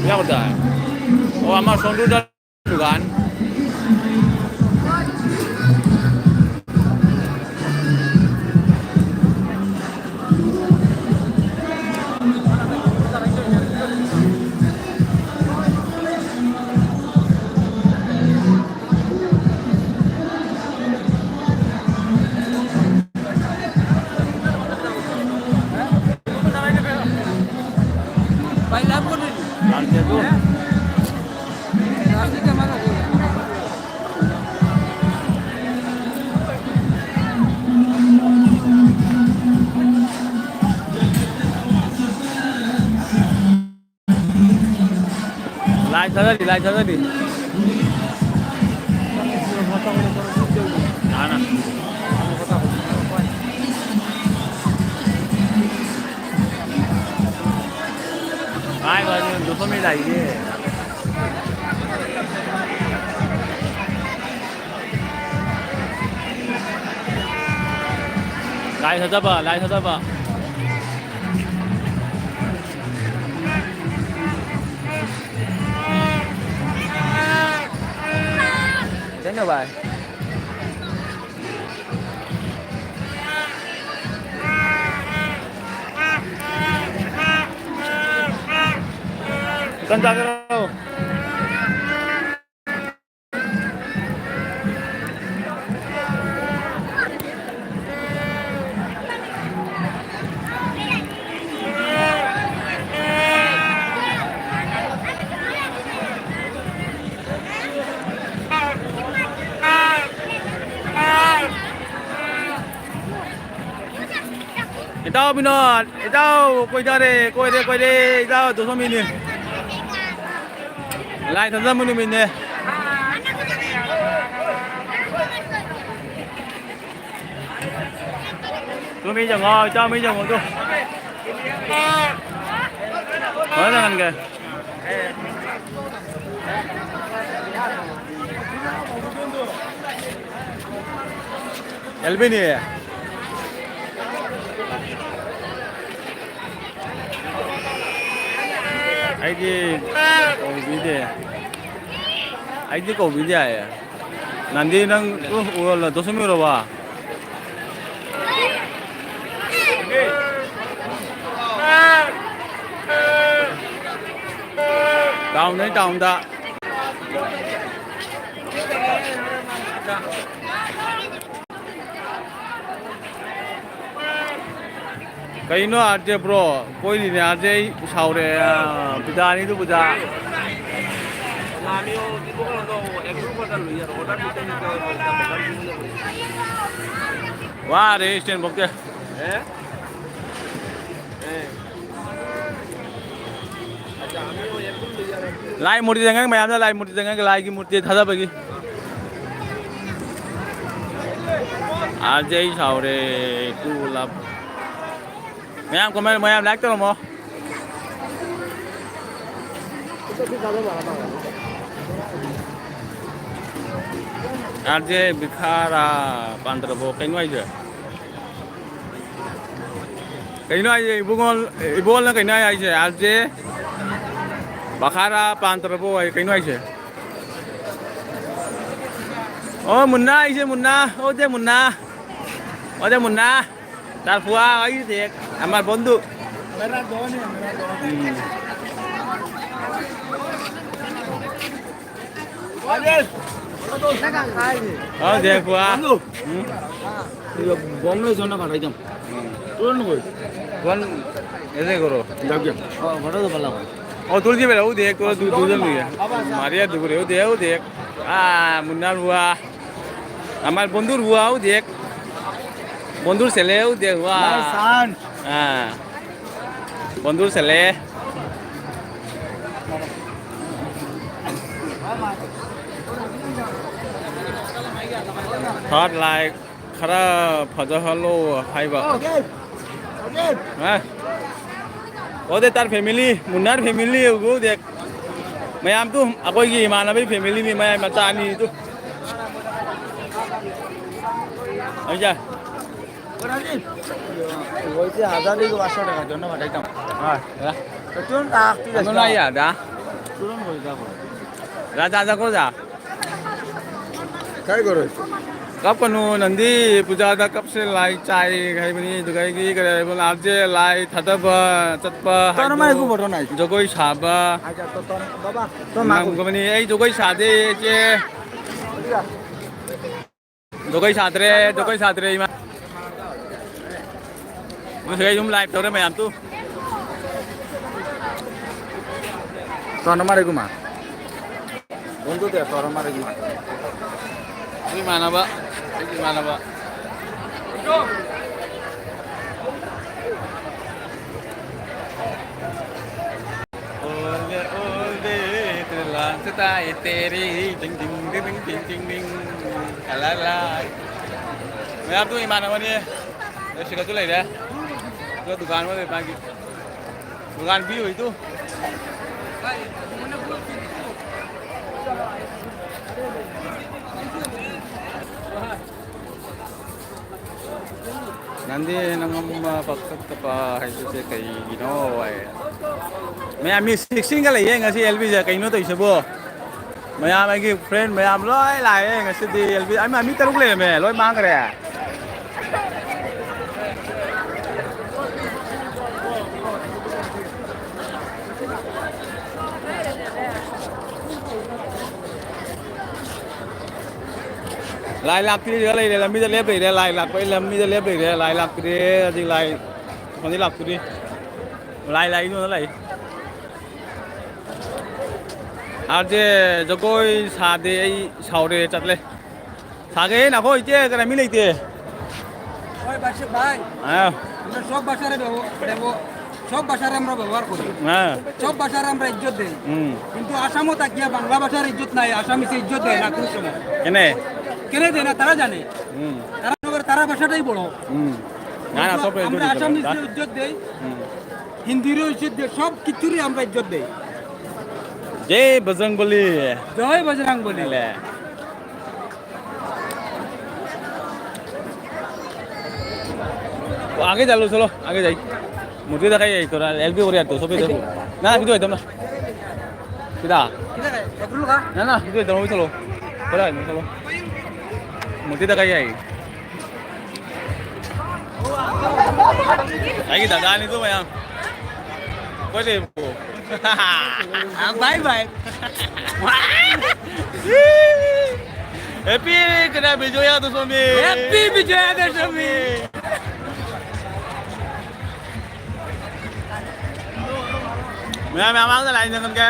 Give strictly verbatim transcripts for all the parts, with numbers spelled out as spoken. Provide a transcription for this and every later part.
ꯌꯥꯎꯗꯥꯏ? ꯑꯣ, ꯑꯃ ꯁꯣꯝꯗꯨꯗ ꯗꯨꯀꯥꯟ꯫ ꯂꯥꯏ ꯊꯥꯖꯔꯤ, ꯂꯥꯏ ꯊꯥꯖꯔꯤ꯫ ꯍꯥꯟꯅ꯫ ꯉꯥꯏꯈꯣ, ꯑꯗꯨ ꯗꯣꯁꯣꯝ ꯃꯤ ꯂꯥꯛꯏꯅꯦ꯫ ꯂꯥꯏ ꯊꯥꯖꯕ, ꯂꯥꯏ ꯊꯥꯖꯕ꯫ ꯀꯩꯅꯣ ꯚꯥꯏ? ꯀꯟ ꯆꯥꯒꯦꯔꯣ? ꯏꯇꯥꯎ ꯕꯤꯅꯣꯗ, ꯏꯇꯥꯎ ꯀꯣꯏꯗꯔꯦ, ꯀꯣꯏꯔꯦ, ꯀꯣꯏꯔꯦ, ꯏꯇꯥꯎ ꯗꯣꯁꯣꯝ ꯃꯤꯅꯤ꯫ ꯂꯥꯏ ꯊꯥꯖꯕ ꯅꯨꯃꯤꯠꯅꯦ꯫ ꯇꯨ ꯃꯤ ꯆꯪꯉꯣ, ꯏꯇꯥꯎ ꯃꯤ ꯆꯪꯉꯣ, ꯇꯨ꯫ ꯐꯖꯅ ꯍꯟꯒꯦ꯫ ꯑꯦꯜꯕꯤꯅꯤ꯫ ꯑꯩꯗꯤ ꯀꯧꯕꯤꯗꯦ꯫ ꯑꯩꯗꯤ ꯀꯧꯕꯤꯗꯦ ꯍꯥꯏꯌꯦ꯫ ꯅꯟꯗꯤ ꯅꯪ ꯎ-, ꯎꯔꯣꯂꯣ, ꯗꯣꯁꯃꯤ ꯎꯔꯕ? ꯇꯥꯎꯟꯗꯩ ꯇꯥꯎꯟꯗ꯫ ꯀꯩꯅꯣ ꯑꯥꯔ ꯖꯦ ꯕ꯭ꯔꯣ? ꯀꯣꯏꯔꯤꯅꯦ ꯑꯥꯔ ꯖꯦ, ꯑꯩ ꯁꯥꯎꯔꯦ꯫ ꯑꯥ, ꯕꯨꯙꯥꯅꯤꯗꯨ ꯕꯨꯙꯥ꯫ ꯋꯥꯔꯦ ꯏꯁꯇꯦꯟ ꯐꯧꯗꯦ꯫ ꯂꯥꯏ ꯃꯨꯔꯇꯤ ꯆꯪꯉꯒ ꯃꯌꯥꯝꯅ ꯂꯥꯏ ꯃꯨꯔꯇꯤ ꯆꯪꯉꯒ ꯂꯥꯏꯒꯤ ꯃꯨꯔꯇꯤ ꯊꯥꯗꯕꯒꯤ꯫ ꯑꯥꯔ ꯖꯦ ꯑꯩ ꯁꯥꯎꯔꯦ꯫ ꯇꯨ ꯂꯥꯞ꯫ ꯃꯌꯥꯝ ꯀꯣꯃꯦꯟ, ꯃꯌꯥꯝ ꯂꯥꯏꯛ ꯇꯧꯔꯝꯃꯣ꯫ ꯑꯥꯔ ꯖꯦ ꯕꯤꯈꯥꯔꯥ ꯄꯥꯟꯗ꯭ꯔꯕꯣ? ꯀꯩꯅꯣ ꯍꯥꯏꯁꯦ? ꯀꯩꯅꯣ ꯍꯥꯏꯁꯦ ꯏꯕꯨꯡꯉꯣ? ꯏꯕꯣꯜꯅ ꯀꯩꯅꯣ ꯍꯥꯏ-, ꯍꯥꯏꯁꯦ? ꯑꯥꯔ ꯖꯦ ꯕꯈꯥꯔꯥ ꯄꯥꯟꯗ꯭ꯔꯕꯣ ꯍꯥꯏ, ꯀꯩꯅꯣ ꯍꯥꯏꯁꯦ? ꯑꯣ, ꯃꯨꯟꯅꯥ ꯍꯥꯏꯁꯦ, ꯃꯨꯟꯅꯥ꯫ ꯑꯣ, ꯗꯦ ꯃꯨꯟꯅꯥ꯫ ꯑꯣ, ꯗꯦ ꯃꯨꯟꯅꯥ꯫ তার ফুয়া ওই দেখ, আমার বন্ধু। ও দেখ ফুয়া। হুম। বন্ধু, জন্য পাঠাইতাম। তোর নয়। কোন এসে করো? যাক, যাক। ও, ঘটনা তো বললাম। ও, তুলসী বেলা, ও দেখ, ও দু-, দুজন মিলে। মারিয়া দুপুরে, ও দেখ, ও দেখ। আ, মুন্নার ফুয়া। আমার বন্ধুর ফুয়া, ও দেখ। বন্ধুর ছেলে, ও দেখ, ফুয়া। আমার সান। হ্যাঁ। বন্ধুর ছেলে। Third like ꯈꯔ ꯐꯖꯍꯜꯂꯣ ꯍꯥꯏꯕ꯫ ꯍꯥ? ꯑꯣꯗꯦ ꯇꯥꯔ family, ꯃꯨꯟꯅꯥꯔ family ꯎꯗꯦ꯫ ꯃꯌꯥꯝꯗꯨ ꯑꯩꯈꯣꯏꯒꯤ ꯏꯃꯥꯟꯅꯕꯒꯤ familyꯅꯤ, ꯃꯌꯥꯝ ꯃꯆꯥ ꯑꯅꯤꯗꯨ꯫ Oye, ওই যে হাজার, এই পাঁচশো টাকার জন্য পাঠাইতাম। হ্যাঁ। তো তুই রাখ, তুই রাখ। না, ইয়া, দা। তুরন্ত করে যাবো। যা, যা, যা, করে যা। काय गरज? कब कनु नंदी पूजा दा कब से लाई चाय खाई बनी दुगाई की करे बोला आज जे लाई थदब चतप तोर माई को बोलो ना। जगोई साबा। अच्छा, तो तोर बाबा, तो माँ को। गमनी ए जगोई सादे जे। जगोई सादरे, जगोई सादरे इमा। Mo sige yung live tawre mayam tu. Tawna mare kuma. Bondu de tawna mare kuma. Ini mana ba? Ini mana ba? Olde, olde, telang setai teri, ding, ding, ding, ding, ding, ding, ding. Alala. Mayam tu iman apa ni? Eh, sikat tu lah ya. Tu dukan mana bagi? Dukan view itu. Nandi nangam paksak tapa hai tu se kai gino ai. Mayam mi sixteen ka lei ye ngasi L B se kaino tawisibo. Mayam aigi friend mayam loi lae ngasi di L B. Ai ma mi taruk leime loi mangre. Lai lak tiri ga lai le lambi da lep lai le lai lak pai lambi da lep lai le lai lak tiri di lai. Mani lak tiri. Lai lai no lai. Aje jogoi sade ai saure chatle. Sage na ko ite kana mi leite. ওই ভাষা ভাই, হ্যাঁ। আমরা সব ভাষারে ব্যবহার, ব্যবহার, সব ভাষারে আমরা ব্যবহার করি। হ্যাঁ। সব ভাষারে আমরা ইজ্জত দেই। হুম। কিন্তু আসামও থাকিয়া বাংলা ভাষার ইজ্জত নাই, আসামিসে ইজ্জত দেয় না কোনো সময়। কেনে? কেনে দেয় না, তারা জানে। হুম। তারা মনে করে তারা ভাষাটাই বড়। হুম। না, না, কিন্তু সব ইজ্জত আমরা দিতে হবে। আসামিসে ইজ্জত দেই, হুম। হিন্দিরও ইজ্জত দেই, সব কিছুরই আমরা ইজ্জত দেই। জয় বজরং বলি। জয় বজরং বলি। এলে। আগে যালো, চলো, আগে যাই। মূর্তি দেখাই যাই, তোরা এলবি করে আর তো, সবই দেখো। না, কিছু হইতাম না। কিতা? না, না, কিছু হইতাম না, ওই চলো। চলো, চলো। মূর্তি দেখাই যাই। আই কিতা, গান নিতো ভাইয়া। কই দে? By bye. হ্যাপি কিতা Bijoya Dashami. Happy Bijoya Dashami. Mira, me vamos a la India con qué.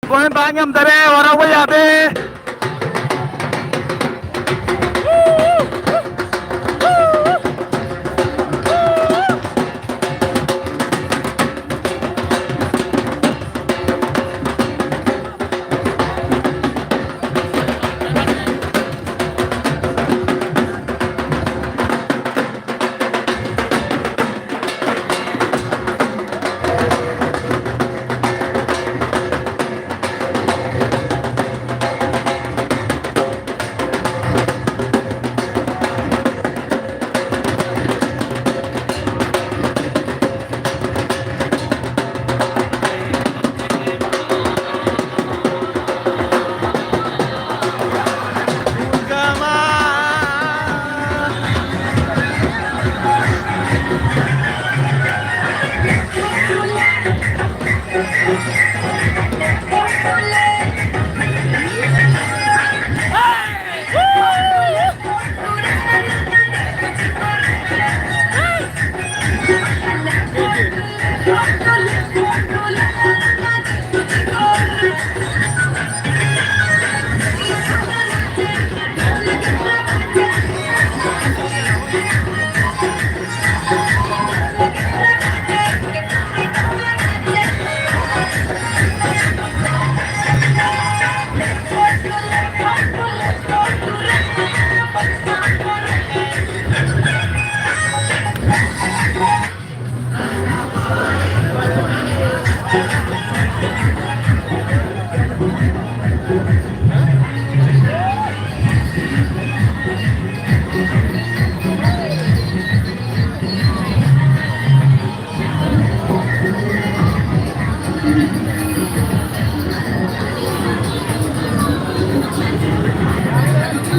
ꯂꯣꯏ ꯄꯥ ꯉꯝꯗꯔꯦ, ꯋꯥꯔꯧꯕ ꯌꯥꯗꯦ꯫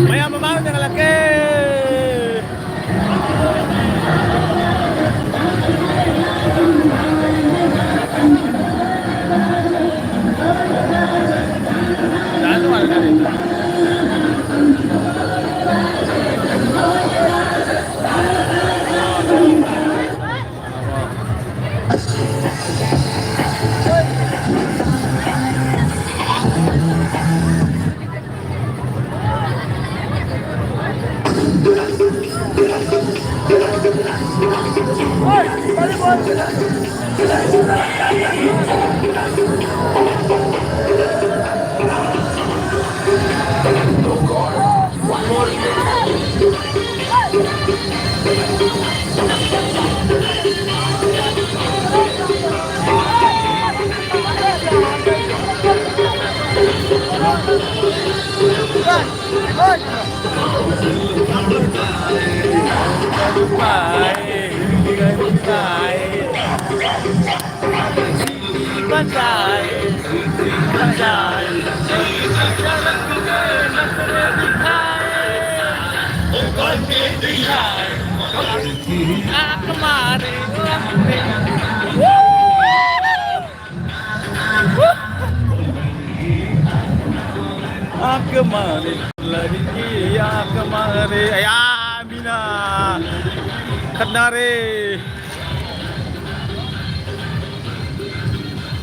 ꯃꯌꯥꯝ ꯃꯃꯥꯡꯗ ꯆꯪꯍꯜꯂꯛꯀꯦ꯫ ꯑꯌꯥ, ꯃꯤꯅ ꯈꯠꯅꯔꯦ꯫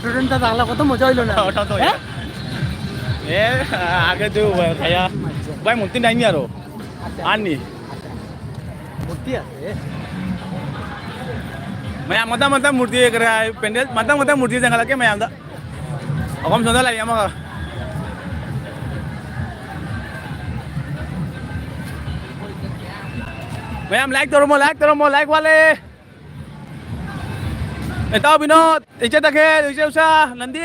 Student ꯇ ꯇꯥꯛꯂꯛꯄꯗꯣ ꯃꯣꯖꯥ ꯏꯂꯣꯅ꯫ ꯍꯣꯏ, ꯍꯣꯏ, ꯍꯣꯏ꯫ ꯍꯦ? ꯑꯦ, ꯑꯥꯒꯦ ꯇꯨ, ꯚꯥꯏ, ꯈꯌꯥ꯫ ꯚꯥꯏ, ꯃꯨꯛꯇꯤ ꯅꯥꯏꯅꯤ ꯌꯥꯔꯣ꯫ ꯑꯅꯤ꯫ ꯃꯨꯔꯇꯤ ꯌꯥꯗꯦ꯫ ꯃꯌꯥꯝ ꯃꯊꯪ ꯃꯊꯪ ꯃꯨꯔꯇꯤ ꯈꯔ ꯍꯥꯏ, ꯄꯦꯟꯗꯦꯜ ꯃꯊꯪ ꯃꯊꯪ ꯃꯨꯔꯇꯤ ꯆꯪꯈꯠꯂꯛꯀꯦ ꯃꯌꯥꯝꯗ꯫ ꯑꯍꯨꯝ ꯁꯣꯝꯗ ꯂꯩ ꯑꯃꯒ꯫ ꯃꯌꯥꯝ like ꯇꯧꯔꯝꯃꯣ, like ꯇꯧꯔꯝꯃꯣ, like ꯋꯥꯠꯂꯦ꯫ ꯏꯇꯥꯎ ꯕꯤꯅꯣꯗ, ꯏꯆꯦ ꯇꯈꯦꯜ, ꯏꯆꯦ ꯎꯁꯥ, ꯅꯟꯗꯤ꯫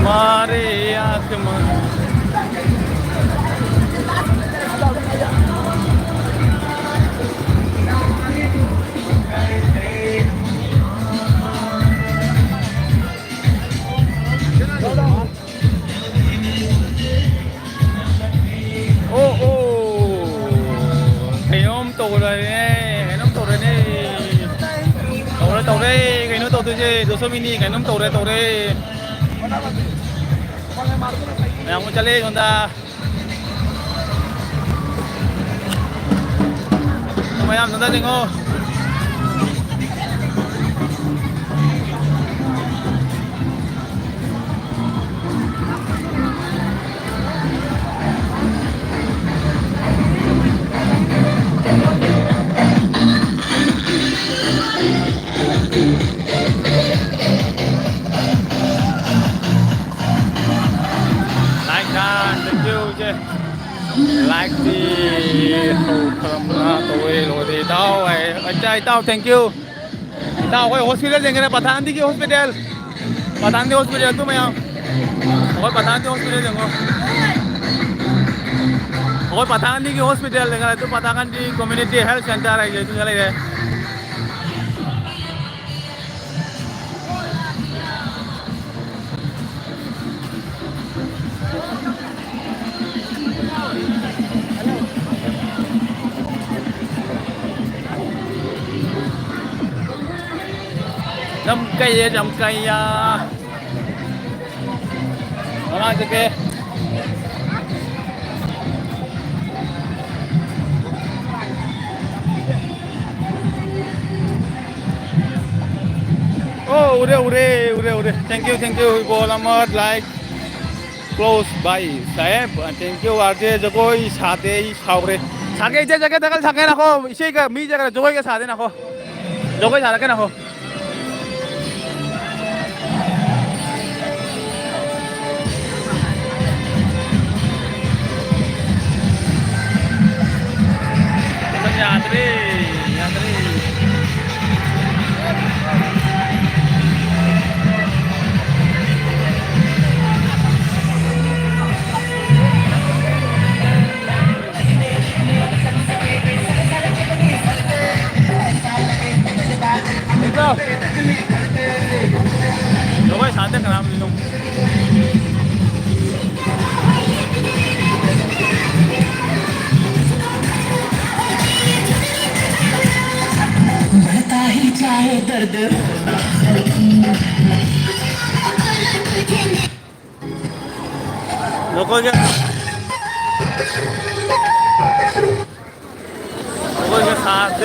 ꯃꯥꯔꯦ ꯑꯥꯁꯃꯥꯟ꯫ ꯑꯣ, ꯑꯣ꯫ ꯀꯩꯅꯣꯝ ꯇꯧꯔꯦꯅꯦ, ꯀꯩꯅꯣꯝ ꯇꯧꯔꯦꯅꯦ꯫ ꯇꯧꯔꯦ, ꯇꯧꯔꯦ꯫ ꯀꯩꯅꯣ ꯇꯧꯗꯣꯏꯁꯦ, ꯗꯣꯁꯣꯃꯤꯅꯤ, ꯀꯩꯅꯣꯝ ꯇꯧꯔꯦ, ꯇꯧꯔꯦ꯫ ꯃꯌꯥꯝ ꯑꯃ ꯆꯠꯂꯦ ꯁꯣꯝꯗ꯫ ꯃꯌꯥꯝ ꯅꯣꯟꯊꯅꯤꯡꯉꯣ꯫ ꯂꯥꯏꯛꯇꯤ ꯍꯧꯈ꯭ꯔꯕ꯭ꯔꯥ? ꯇꯧꯋꯦ, ꯂꯣꯏꯔꯦ꯫ ꯏꯇꯥꯎ ꯍꯥꯏ꯫ ꯑꯠꯆꯥ, ꯏꯇꯥꯎ, thank you꯫ ꯏꯇꯥꯎ, ꯑꯩꯈꯣꯏ ꯍꯣꯁꯄꯤꯇꯥꯜ ꯌꯦꯡꯒꯦꯅꯦ, ꯄꯊꯥꯟꯗꯤꯒꯤ ꯍꯣꯁꯄꯤꯇꯥꯜ꯫ ꯄꯊꯥꯟꯗꯤ ꯍꯣꯁꯄꯤꯇꯥꯜ, ꯑꯗꯨ ꯃꯌꯥꯝ꯫ ꯑꯩꯈꯣꯏ ꯄꯊꯥꯟꯗꯤ ꯍꯣꯁꯄꯤꯇꯥꯜ ꯌꯦꯡꯉꯣ꯫ ꯑꯩꯈꯣꯏ ꯄꯊꯥꯟꯗꯤꯒꯤ ꯍꯣꯁꯄꯤꯇꯥꯜ ꯌꯦꯡꯉꯣ, ꯑꯗꯨ ꯄꯊꯥꯟꯗꯤ ꯀꯝꯃ꯭ꯌꯨꯅꯤꯇꯤ ꯍꯦꯜꯊ ꯁꯦꯟꯇꯔ ꯍꯥꯏꯁꯦ ꯑꯗꯨꯗ ꯂꯩꯔꯦ꯫ ꯌꯥꯝ ꯀꯩꯌꯦ, ꯌꯥꯝ ꯀꯩꯌꯥ꯫ ꯃꯃꯥꯡ ꯆꯠꯀꯦ꯫ ꯑꯣ, ꯎꯔꯦ, ꯎꯔꯦ, ꯎꯔꯦ, ꯎꯔꯦ꯫ Thank you, thank you, ꯏꯕꯣ ꯂꯃꯠ, like, close by, Sahib, thank you, R J. ꯖꯒꯣꯏ ꯁꯥꯗꯦ, ꯑꯩ ꯁꯥꯎꯔꯦ꯫ ꯁꯥꯒꯦ, ꯏꯆꯦ, ꯖꯒꯣꯏ ꯗꯔꯀꯥꯔ ꯁꯥꯒꯦ ꯅꯈꯣ, ꯏꯆꯦꯒ ꯃꯤ ꯖꯒꯣꯏꯒ ꯁꯥꯗꯦ ꯅꯈꯣ꯫ ꯖꯒꯣꯏ ꯁꯥꯔꯛꯀꯦ ꯅꯈꯣ꯫ ꯌꯥꯗ꯭ꯔꯦ, ꯌꯥꯗ꯭ꯔꯦ꯫ ꯖꯒꯣꯏ ꯁꯥꯗꯦ ꯀꯅꯥꯝ꯫ ꯅꯈꯣꯏꯒ, ꯅꯈꯣꯏꯒ ꯁꯥꯁꯦ꯫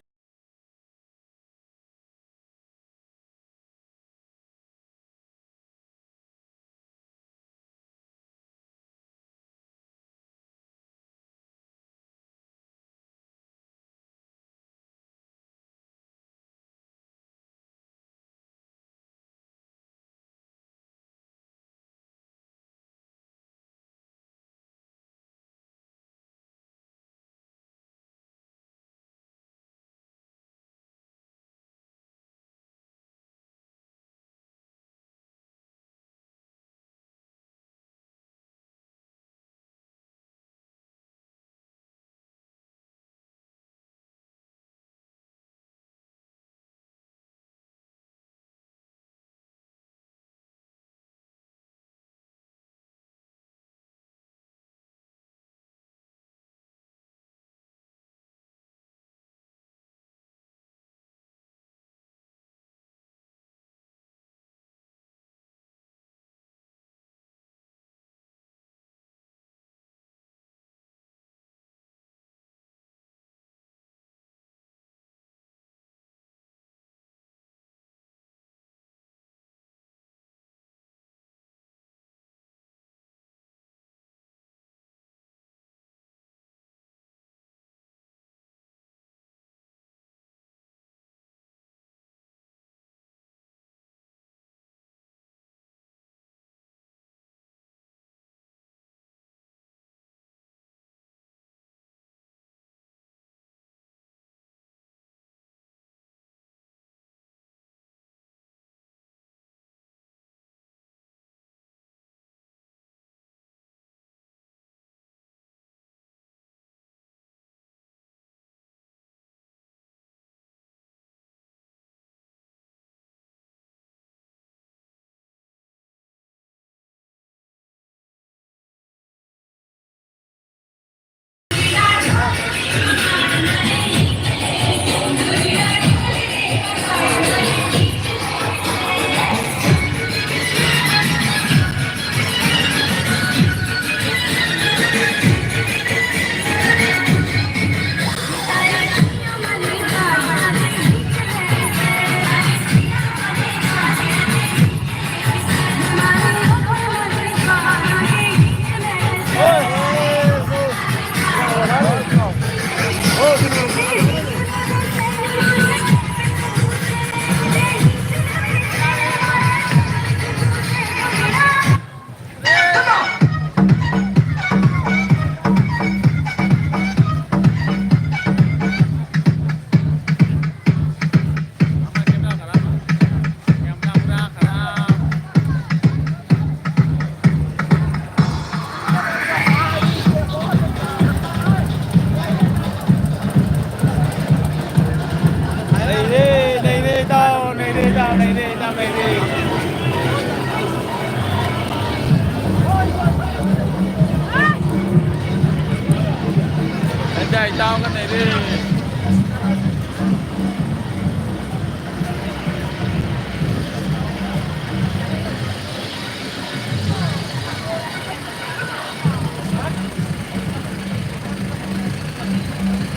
ꯆꯥꯎꯒ ꯂꯩꯔꯦ꯫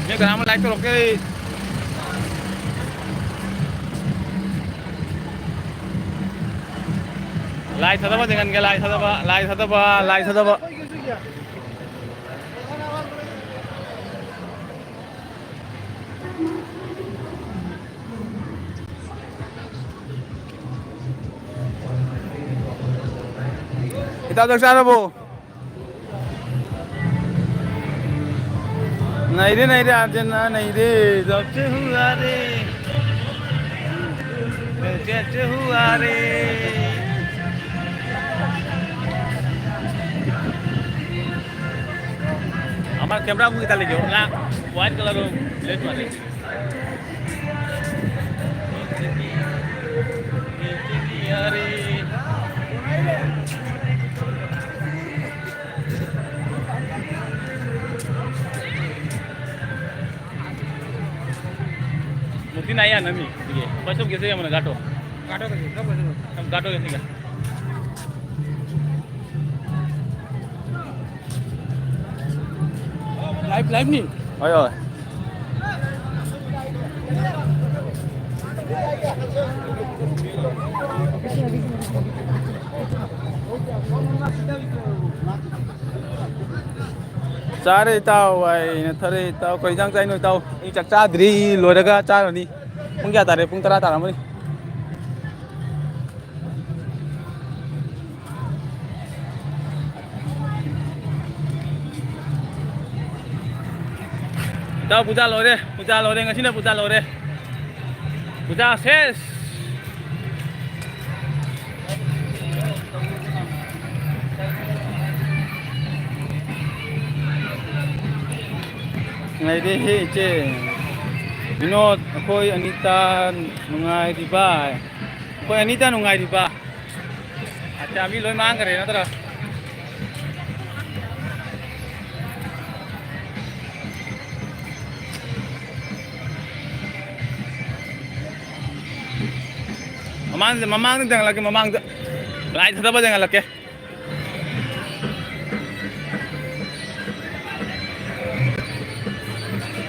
ꯃꯤ ꯀꯅꯥ ꯑꯃ ꯂꯥꯏꯛ ꯇꯧꯔꯛꯀꯦ? ꯂꯥꯏ ꯊꯥꯗꯕ ꯆꯤꯡꯍꯟꯒꯦ, ꯂꯥꯏ ꯊꯥꯗꯕ, ꯂꯥꯏ ꯊꯥꯗꯕ, ꯂꯥꯏ ꯊꯥꯗꯕ꯫ ꯏꯇꯥꯎ, ꯆꯥꯛ ꯆꯥꯔꯕꯣ? ꯅꯩꯔꯦ, ꯅꯩꯔꯦ, ꯑꯥꯔꯖꯦꯟꯇꯤꯅꯥ ꯅꯩꯔꯦ꯫ ꯖꯞꯁꯦ ꯍꯨꯋꯥ ꯔꯦ꯫ ꯖꯞꯁꯦ ꯍꯨꯋꯥ ꯔꯦ꯫ हमारा कैमरा मुंह निकाल लीजिए ना, व्हाइट कलर लेट वाले। Mutin aya nami. Sige. Pasok kasi yung mga gato. Gato kasi, gato kasi. Gato kasi ka. Live, live ni. Oy, oy. ꯆꯥꯔꯦ ꯏꯇꯥꯎ, ꯑꯩ ꯅꯠꯊꯔꯦ ꯏꯇꯥꯎ꯫ ꯀꯩ ꯏꯟꯖꯥꯡ ꯆꯥꯏꯅꯣ ꯏꯇꯥꯎ? ꯑꯩ ꯆꯥꯛ ꯆꯥꯗ꯭ꯔꯤ, ꯂꯣꯏꯔꯒ ꯆꯥꯔꯅꯤ꯫ ꯄꯨꯡ ꯀꯌꯥ ꯇꯥꯔꯦ? ꯄꯨꯡ ꯇꯔꯥ ꯇꯥꯔꯝꯃꯅꯤ꯫ ꯏꯇꯥꯎ, ꯄꯨꯖꯥ ꯂꯣꯏꯔꯦ, ꯄꯨꯖꯥ ꯂꯣꯏꯔꯦ, ꯉꯁꯤꯅ ꯄꯨꯖꯥ ꯂꯣꯏꯔꯦ꯫ ꯄꯨꯖꯥ ꯁꯦꯁ! ꯅꯨꯡꯉꯥꯏꯔꯦꯍꯦ ꯏꯆꯦ꯫ ꯕꯤꯅꯣꯗ, ꯑꯩꯈꯣꯏ ꯑꯅꯤꯇ ꯅꯨꯡꯉꯥꯏꯔꯤꯕ꯫ ꯑꯩꯈꯣꯏ ꯑꯅꯤꯇ ꯅꯨꯡꯉꯥꯏꯔꯤꯕ꯫ ꯑꯠꯆꯥ, ꯃꯤ ꯂꯣꯏ ꯃꯥꯡꯈ꯭ꯔꯦ ꯅꯠꯇ꯭ꯔꯥ? ꯃꯃꯥꯡꯗ, ꯃꯃꯥꯡꯗ ꯊꯦꯡꯍꯜꯂꯛꯀꯦ, ꯃꯃꯥꯡꯗ꯫ ꯂꯥꯏꯠ ꯊꯥꯗꯕ ꯊꯦꯡꯍꯜꯂꯛꯀꯦ꯫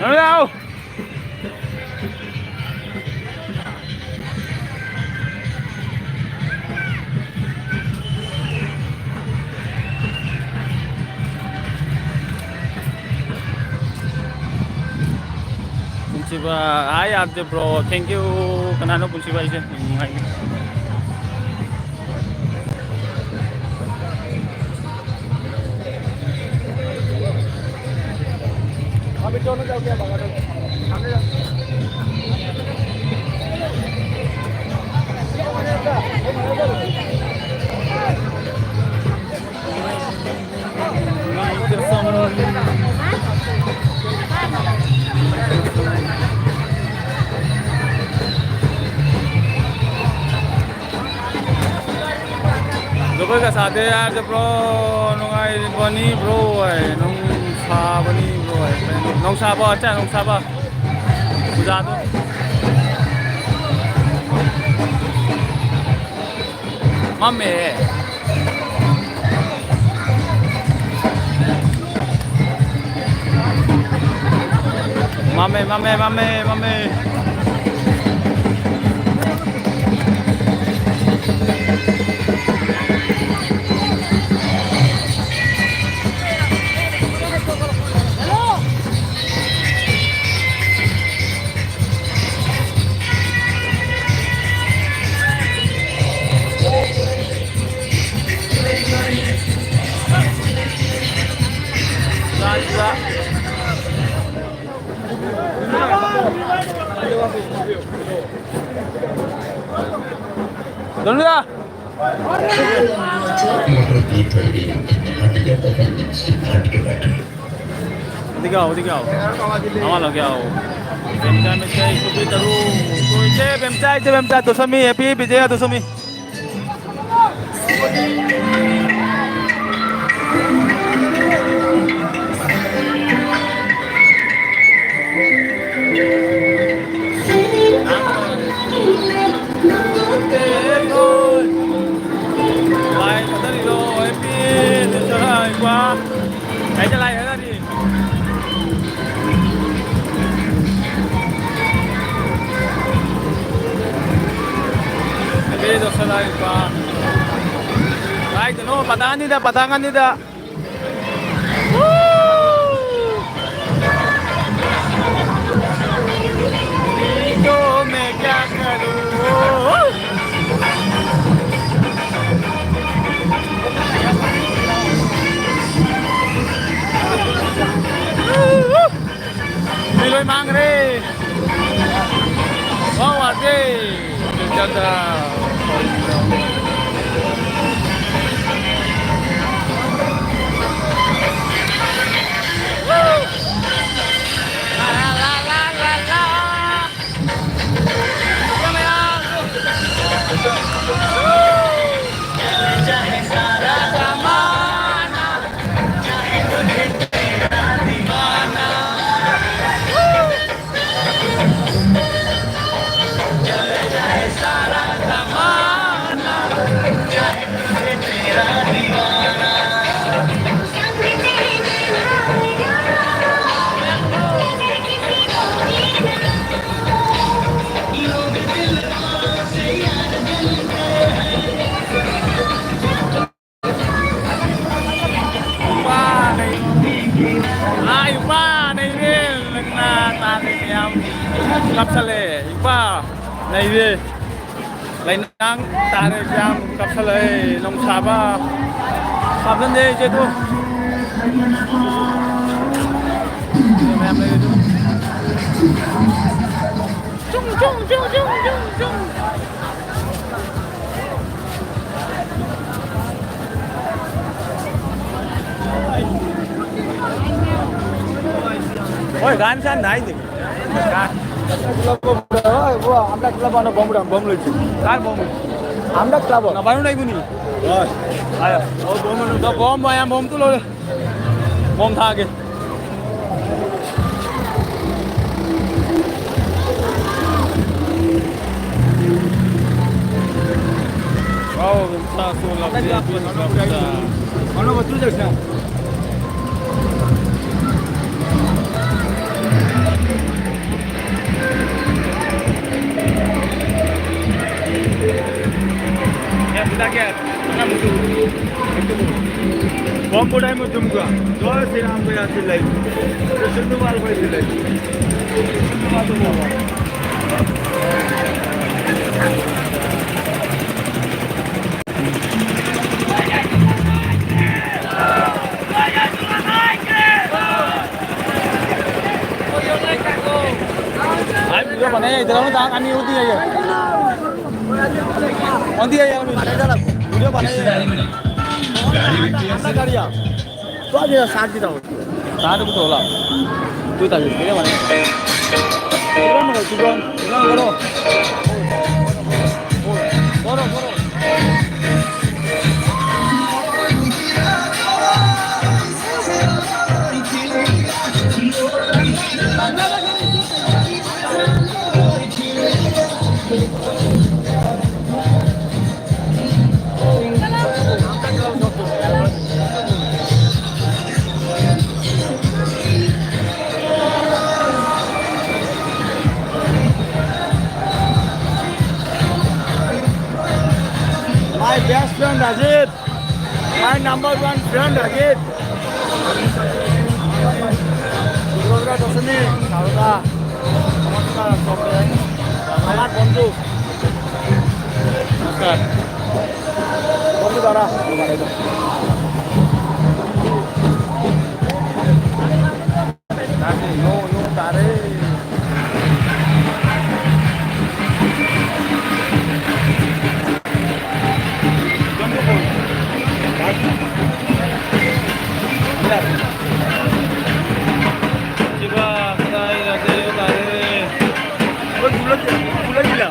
ꯂꯥꯛꯑꯣ, ꯂꯥꯛꯑꯣ꯫ ꯄꯨꯟꯁꯤꯕ, hi, R J bro, thank you꯫ ꯀꯅꯥꯅꯣ ꯄꯨꯟꯁꯤꯕ ꯍꯥꯏꯁꯦ? ꯎꯝ, ꯍꯥꯏꯒꯦ꯫ ꯖꯒꯣꯏꯒ ꯁꯥꯗꯦ ꯍꯥꯏꯕꯗ bro, ꯅꯨꯡꯉꯥꯏꯔꯤꯕꯅꯤ bro ꯍꯥꯏ, ꯅꯨꯡ ꯁꯥꯕꯅꯤ bro ꯍꯥꯏ, ꯅꯨꯡ ꯁꯥꯕ, ꯑꯠꯆꯥ, ꯅꯨꯡ ꯁꯥꯕ꯫ ꯄꯨꯖꯥꯗꯣ꯫ ꯃꯝꯃꯦꯍꯦ꯫ ꯃꯝꯃꯦ, ꯃꯝꯃꯦ, ꯃꯝꯃꯦ, ꯃꯝꯃꯦ꯫ ꯗꯣꯅꯤꯌꯥ! ꯑꯗꯨꯒ, ꯑꯗꯨꯒ꯫ ꯑꯃ ꯂꯧꯒꯦ, ꯑꯧ꯫ ꯕꯦꯝꯆꯥ, ꯕꯦꯝꯆꯥ, ꯏꯆꯦ ꯕꯦꯝꯆꯥ, ꯏꯆꯦ ꯕꯦꯝꯆꯥ, ꯇꯨꯁꯣꯃꯤ, happy birthday, ꯇꯨꯁꯣꯃꯤ꯫ Ahí te la dejé, Dani. Ahí no se la dejó. Ay, no, patanganida, patanganida. Miloy mangre. Wow, ate. Jada. ꯅꯨꯄꯥ ꯅꯩꯔꯦ꯫ ꯅꯪꯅ ꯇꯥꯔꯦ ꯌꯥꯝ ꯀꯥꯞꯁꯜꯂꯦ꯫ ꯏꯄꯥ ꯅꯩꯔꯦ꯫ ꯂꯩꯅꯥꯡ ꯇꯥꯔꯦ ꯌꯥꯝ ꯀꯥꯞꯁꯜꯂꯦ꯫ ꯅꯣꯡꯁꯥꯕ ꯀꯥꯞꯁꯟꯗꯦ ꯏꯆꯦꯗꯣ꯫ ꯃꯌꯥꯝ ꯂꯩꯔꯦ ꯑꯗꯨ꯫ ꯆꯨꯝ, ꯆꯨꯝ, ꯆꯨꯝ, ꯆꯨꯝ, ꯆꯨꯝ, ꯆꯨꯝ꯫ ꯍꯣꯏ, ꯒꯥꯟ ꯁꯥꯟ ꯍꯥꯏꯗꯤ꯫ ꯍꯣꯏ, ꯕ꯭ꯔꯣ, ꯍꯣꯏ, ꯕ꯭ꯔꯣ, আমরা ক্লাব আনো বম, বম লইছি। কার বম? আমরা ক্লাব। না, বারো নাই গুনি। হয়। আয়, ও বম আনো, তো বম, আয়, বম তুলো। বোম থাকে। Wow, sa so la. Ano ba tu sa? Kita ke? Mana mutu? Itu. Kompo dai mutu muka. Jai Sri Ram ko ya silai. Itu Sindhu Mal ko silai. Sindhu Mal ko. Hai, video banai, idhar hum, ami udhi hai. Undi hai, ami video banai. Gari, gari. To aaj saath dita ho. Saath ko to hola. Tu ta video banai. Program karo, program, program karo. Karo, karo. My best friend Rajiv, my number one friend Rajiv. Durga Dashami, Sarada, নমস্কার, সকলে। আমার বন্ধু। নমস্কার। বন্ধু দাঁড়া। Dati, no, no, tare. Chiba, tai, rate, tare. Oi, gula, gula gila.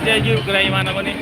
ꯁꯤ ꯑꯩꯒꯤ ꯎꯒ꯭ꯔꯥ ꯏꯃꯥꯟꯅꯕꯅꯤ꯫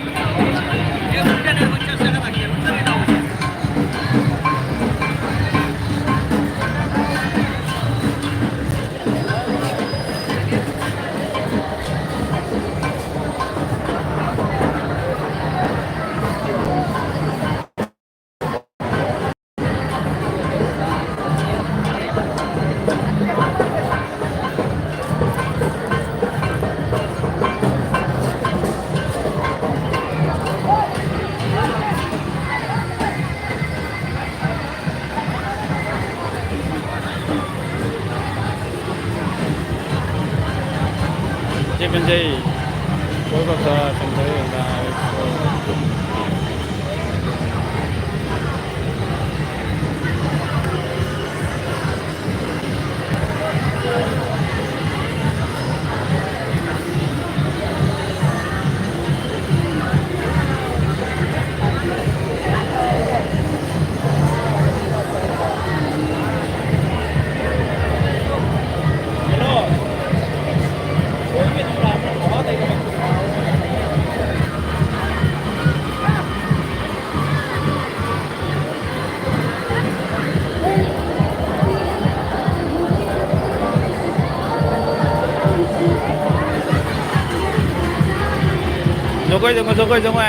ꯁꯤ ꯄꯦꯟꯖꯩ꯫ ꯀꯣꯏꯕ ꯈꯔ ꯄꯦꯟꯖꯩ꯫ ꯖꯒꯣꯏ, ꯖꯒꯣꯏ, ꯖꯒꯣꯏ, ꯖꯒꯣꯏ꯫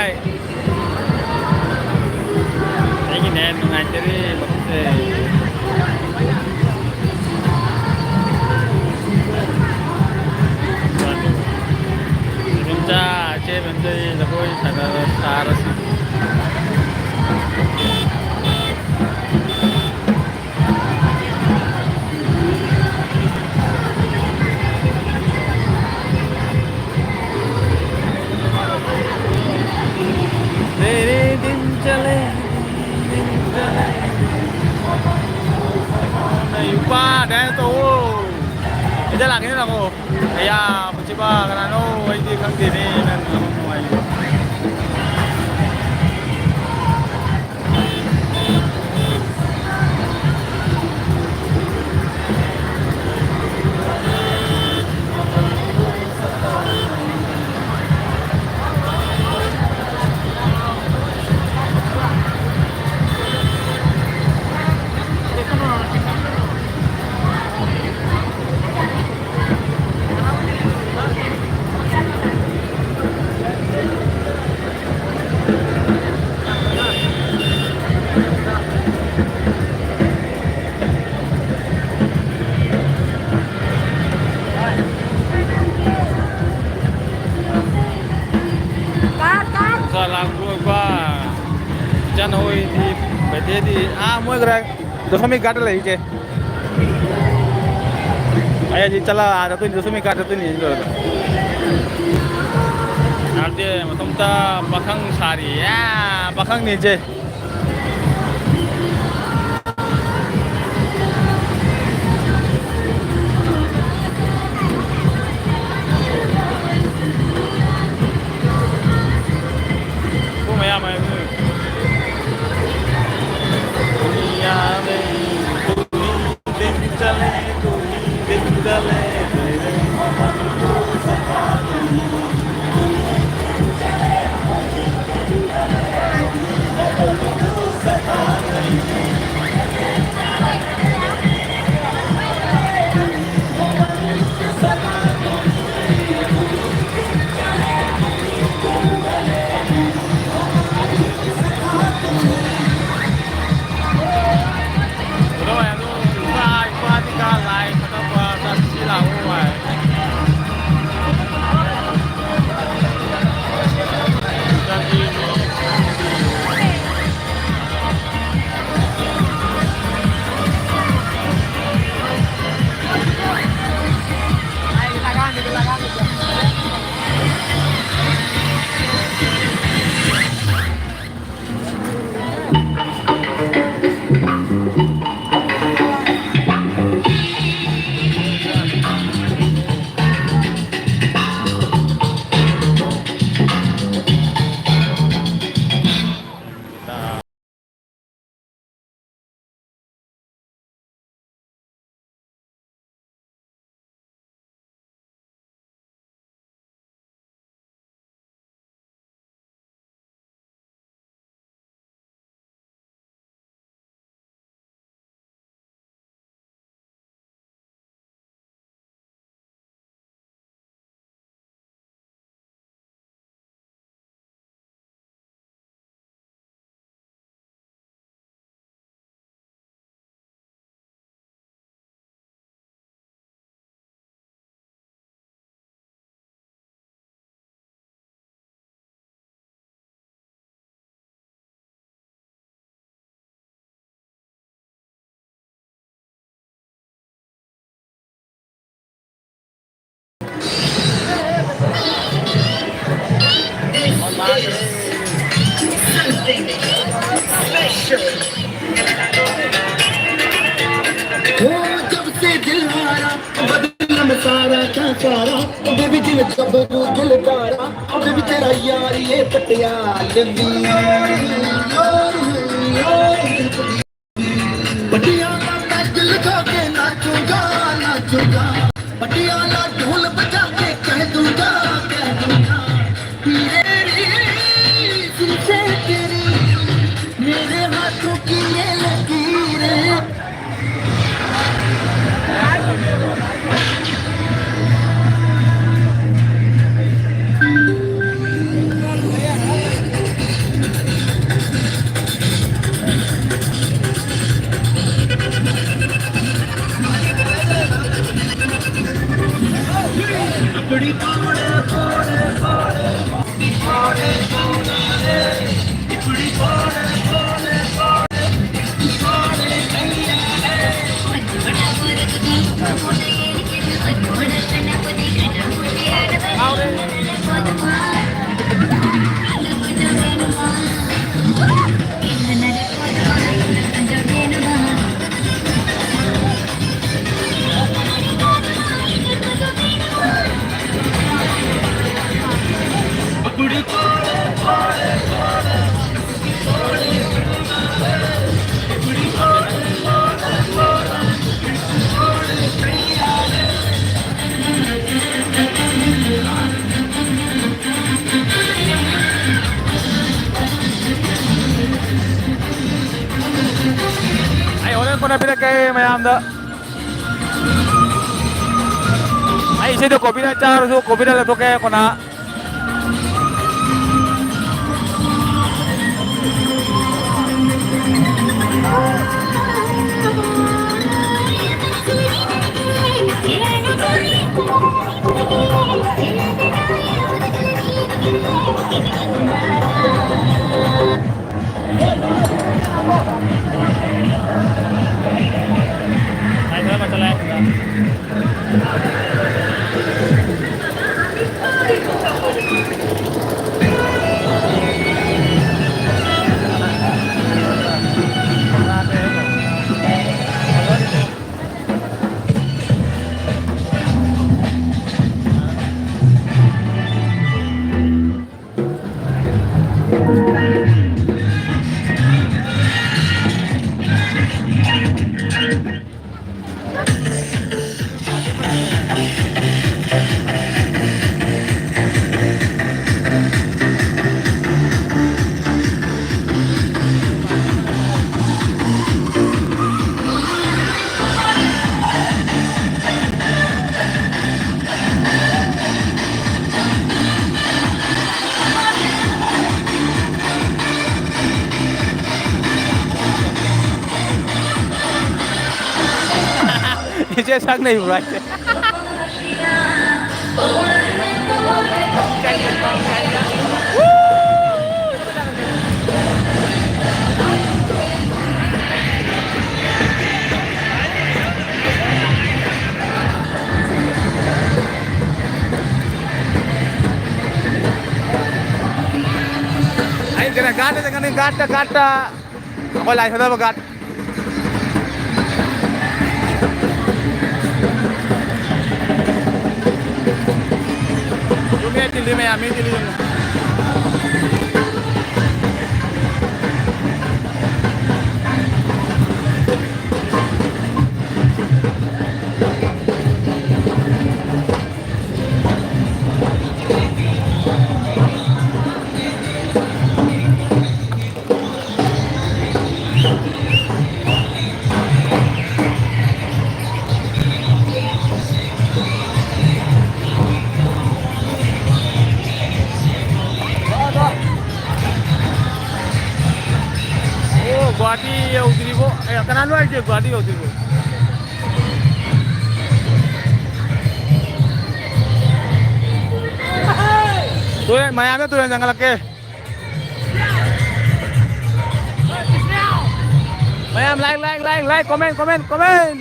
ꯑꯩꯒꯤꯅꯦ ꯅꯨꯡꯉꯥꯏꯇꯔꯦ ꯃꯈꯨꯠꯁꯦ꯫ ꯏꯗꯣꯝꯆꯥ, ꯏꯆꯦ ꯕꯦꯝꯆꯣꯏ ꯖꯒꯣꯏ ꯁꯥꯟꯅꯔ-, ꯁꯥꯔꯁꯤ꯫ ꯇꯦꯔꯦ ꯗꯤꯟ ꯆꯂꯦ, ꯗꯤꯟ ꯆꯂꯦ꯫ ꯅꯌꯨꯝꯄꯥ dance ꯇꯧꯋꯣ꯫ ꯁꯤꯗ ꯂꯥꯛꯀꯦ ꯂꯥꯛꯑꯣ꯫ ꯑꯌꯥ, ꯃꯁꯤꯕ ꯀꯅꯥꯅꯣ? ꯑꯩꯗꯤ ꯈꯪꯗꯦꯅꯦ꯫ ꯅꯪ ꯅꯨꯡꯉꯥꯏꯌꯦ꯫ ꯑꯩꯗꯤ ꯑꯥ ꯃꯣꯏ ꯈꯔ ꯗꯣꯁꯃꯤ ꯒꯥꯠꯇ ꯂꯩ, ꯏꯆꯦ꯫ ꯑꯩ ꯍꯧꯖꯤꯛ ꯆꯠꯂ ꯑꯥ ꯆꯠꯇꯣꯏꯅꯤ, ꯗꯣꯁꯃꯤ ꯒꯥꯠ ꯆꯠꯇꯣꯏꯅꯤ ꯁꯤ ꯂꯣꯏꯔꯒ꯫ ꯅꯠꯇꯦ, ꯃꯇꯣꯝꯇ ꯄꯥꯈꯪ ꯁꯥꯔꯤ꯫ ꯑꯦ, ꯄꯥꯈꯪꯅꯤ, ꯏꯆꯦ꯫ ꯄꯨꯡ ꯃꯌꯥ ꯃꯌꯥ꯫ ਉਹਦੇ ਵਿੱਚ, ਵਿੱਚ ਗੱਭਰੂ ਦਿਲਦਾਰਾ, ਉਹਦੇ ਵਿੱਚ ਤੇਰਾ ਯਾਰ ਇਹ ਪਟਿਆਲੇ ਦੀ। ਪਟਿਆਲਾ ਪੈਗ ਲਗਾ ਕੇ ਨਾਚੂਗਾ, ਨਾਚੂਗਾ। ਪਟਿਆਲਾ ਢੋਲ ਬਜਾ ਕੇ ਕਹਿ ਦੂੰਗਾ, ਕਹਿ ਦੂੰਗਾ। मेरी तुमसे तेरी, मेरे हाथों की ये लकीरें। ꯑꯩ ꯍꯣꯔꯦꯟ ꯀꯣꯟꯅ ꯄꯤꯔꯛꯀꯦ ꯃꯌꯥꯝꯗ꯫ ꯑꯩ ꯏꯁꯩꯗꯣ copyright ꯆꯥꯔꯁꯨ copyright ꯂꯧꯊꯣꯛꯀꯦ ꯀꯣꯟꯅ꯫ ꯏꯆꯦ ꯁꯛ ꯅꯩꯕ꯭ꯔꯣ ꯍꯥꯏꯁꯦ? ꯑꯩ ꯀꯩꯅꯣ ꯒꯥꯠꯇ ꯆꯠꯀꯅꯤ, ꯒꯥꯠꯇ, ꯒꯥꯠꯇ꯫ ꯑꯩꯈꯣꯏ ꯂꯥꯏ ꯊꯥꯗꯕ ꯒꯥꯠ꯫ ꯌꯨꯝ ꯃꯤ ꯇꯤꯜꯂꯤ ꯃꯌꯥꯝ, ꯃꯤ ꯇꯤꯜꯂꯤ ꯌꯨꯝ꯫ ꯑꯣ, ꯒꯨꯍꯥꯇꯤ ꯌꯧꯗ꯭ꯔꯤꯕꯣ? ꯑꯦ, ꯀꯅꯥꯅꯣ ꯍꯥꯏꯁꯦ ꯒꯨꯍꯥꯇꯤ ꯌꯧꯗ꯭ꯔꯤꯕꯣ? ꯇꯨꯔꯦꯟ, ꯃꯌꯥꯝꯗ ꯇꯨꯔꯦꯟ ꯆꯪꯈꯠꯂꯛꯀꯦ꯫ ꯃꯌꯥꯝ like, like, like, like, comment, comment, comment.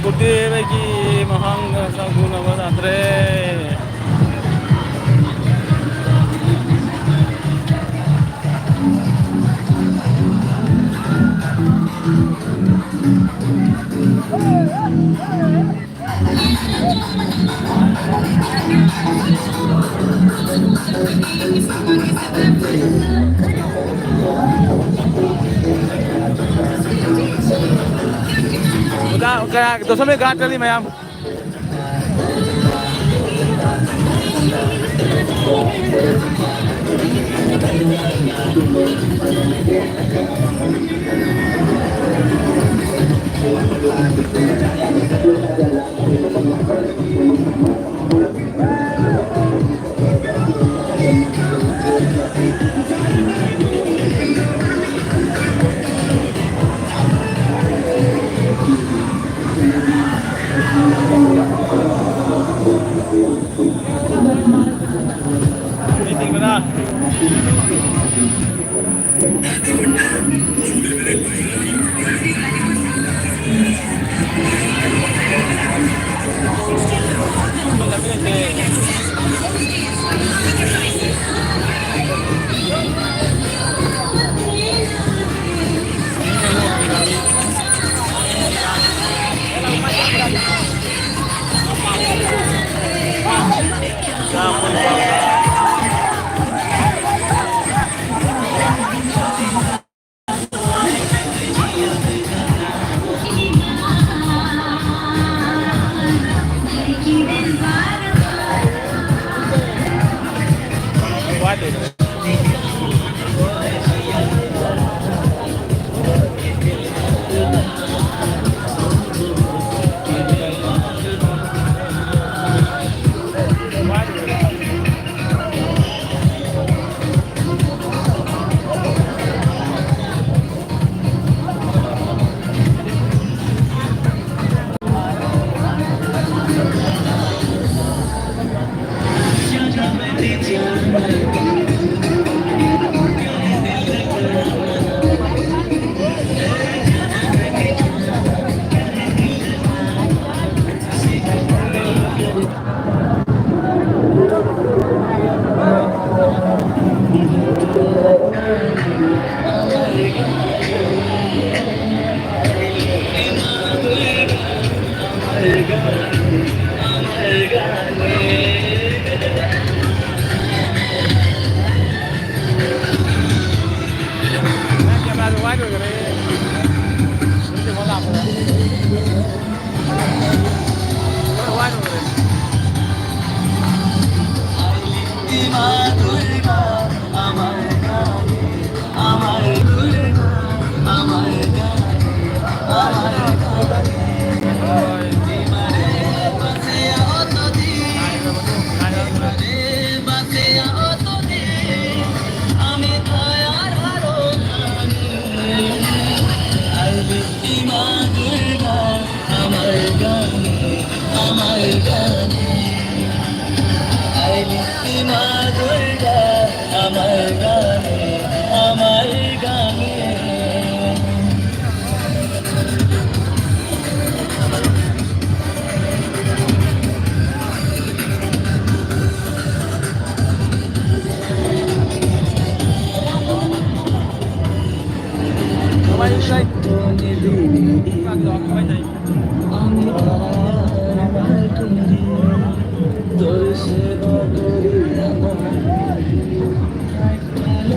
ꯒꯨꯔꯨꯗꯦꯕꯒꯤ ꯃꯍꯥꯡꯗ ꯆꯥꯛ ꯆꯥꯅꯕ ꯂꯥꯛꯈ꯭ꯔꯦ꯫ ꯑꯣꯖꯥ, ꯀꯌꯥ, ꯗꯣꯁꯃꯦ ꯒꯥ ꯆꯠꯂꯤ ꯃꯌꯥꯝ꯫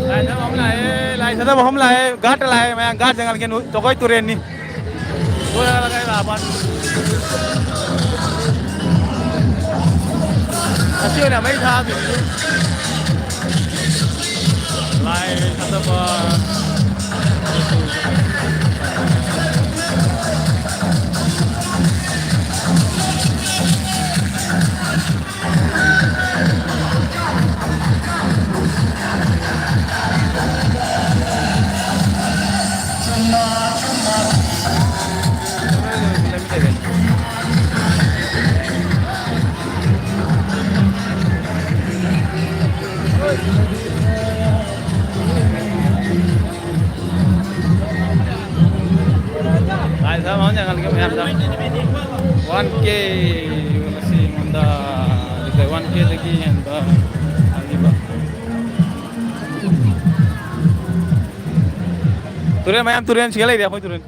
ꯂꯥꯏ ꯊꯥꯗꯕ ꯑꯃ ꯂꯥꯛꯑꯦ, ꯂꯥꯏ ꯊꯥꯗꯕ ꯑꯃ ꯂꯥꯛꯑꯦ, ꯒꯥꯠ ꯂꯥꯛꯑꯦ, ꯃꯌꯥꯝ ꯒꯥꯠ ꯖꯪꯒꯜꯒꯤ ꯅꯨ-, ꯇꯣꯀꯣꯏ ꯇꯨꯔꯦꯟꯅꯤ꯫ ꯂꯣꯏꯔꯒ ꯂꯥꯛꯑꯦ, ꯂꯥꯛꯑꯕ꯫ ꯑꯁꯤ ꯑꯣꯏꯅ ꯃꯩ ꯊꯥꯕꯤꯔꯤ꯫ ꯂꯥꯏ ꯊꯥꯗꯕ꯫ ꯂꯥꯏ ꯊꯥꯕ ꯃꯐꯝ ꯌꯦꯡꯍꯜꯂꯒꯦ ꯃꯌꯥꯝꯗ꯫ ꯋꯥꯟ ꯀꯦ ꯉꯁꯤ ꯑꯩꯉꯣꯟꯗ ꯋꯥꯟ ꯀꯦꯗꯒꯤ ꯍꯦꯟꯕ ꯐꯪꯉꯤꯕ꯫ ꯇꯨꯔꯦꯟ ꯃꯌꯥꯝ, ꯇꯨꯔꯦꯟ ꯁꯤꯒ ꯂꯩꯔꯦ ꯑꯩꯈꯣꯏ ꯇꯨꯔꯦꯟ꯫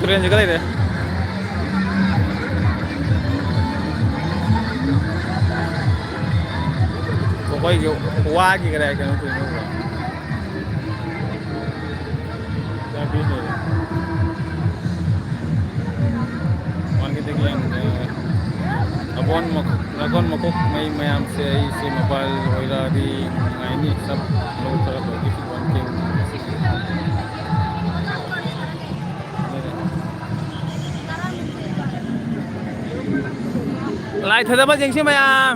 ꯇꯨꯔꯦꯟꯁꯤꯒ ꯂꯩꯔꯦ꯫ ꯑꯩꯈꯣꯏꯒꯤ ꯋꯥꯒꯤ ꯀꯗꯥꯏ ꯀꯩꯅꯣ ꯇꯧꯔꯤꯅꯣ? ꯆꯥꯕꯤ ꯂꯩꯔꯦ꯫ ꯃꯥꯔꯀꯦꯠꯇꯒꯤ ꯌꯦꯡꯕꯗ ꯑꯕꯣꯟ ꯃꯈꯣꯛ, ꯗ꯭ꯔꯥꯒꯣꯟ ꯃꯈꯣꯛ ꯃꯩ ꯃꯌꯥꯝꯁꯦ ꯑꯩꯁꯦ ꯃꯣꯕꯥꯏꯜ ꯑꯣꯏꯔꯛꯑꯗꯤ ꯅꯨꯡꯉꯥꯏꯅꯤ꯫ ꯁꯞ ꯂꯧꯊꯔꯒ ꯒꯤꯐ ꯋꯥꯟ ꯀꯦ꯫ ꯂꯥꯏ ꯊꯥꯗꯕ ꯌꯦꯡꯁꯤ ꯃꯌꯥꯝ꯫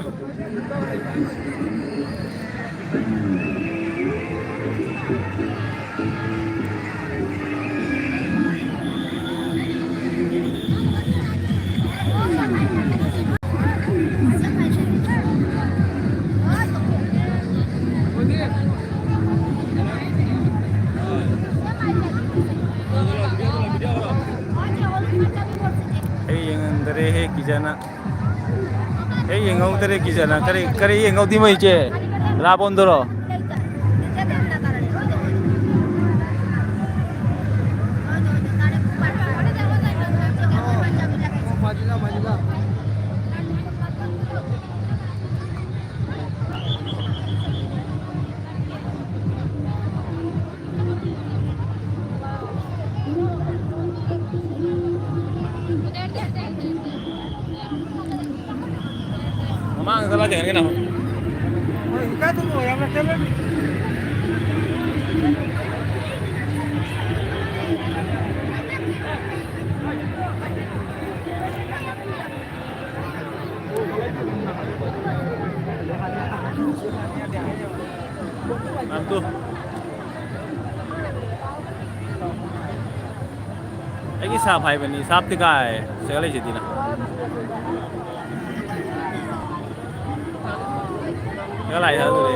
ꯑꯩ ꯌꯦꯡꯉꯝꯗꯔꯦꯍꯦ ꯀꯤꯖꯅ꯫ ꯑꯩ ꯌꯦꯡꯍꯧꯗꯔꯦ ꯀꯤꯖꯅ꯫ ꯀꯔꯤ, ꯀꯔꯤ ꯌꯦꯡꯍꯧꯗꯦ ꯃꯣꯏ ꯏꯆꯦ? ꯔꯥꯕꯣꯟꯗꯨꯔꯣ? ꯃꯃꯥꯡꯗ ꯆꯠꯂ ꯊꯦꯡꯅꯒꯦ ꯅꯪ꯫ ꯅꯪꯗꯨ꯫ ꯑꯩꯒꯤ ꯁꯥꯞ ꯍꯥꯏꯕꯅꯤ, ꯁꯥꯞꯇꯤ ꯀꯥꯏ ꯁꯦꯒꯠ ꯂꯩꯁꯤꯗꯤꯅ꯫ ꯁꯦꯒꯠ ꯂꯥꯛꯏ ꯊꯥꯖꯗꯦ꯫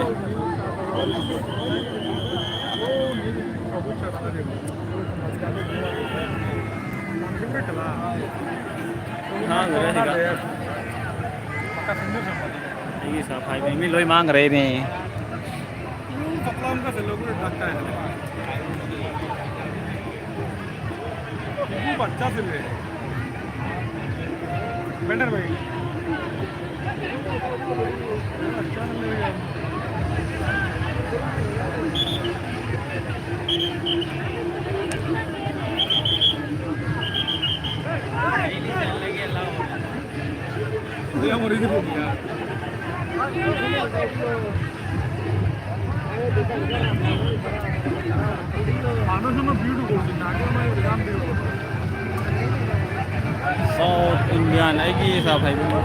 ꯉꯥꯡꯗ꯭ꯔꯦ ꯁꯤꯗ꯫ ꯑꯩꯒꯤ ꯁꯥꯞ ꯍꯥꯏꯕꯅꯤ, ꯃꯤ ꯂꯣꯏ ꯃꯥꯡꯈ꯭ꯔꯦꯅꯦ꯫ खूब अच्छा सिल रहे हैं। बेटर भाई। अच्छा सिल रहे हैं। South Indian ꯑꯩꯒꯤ ꯁꯥ ꯐꯩꯕ꯫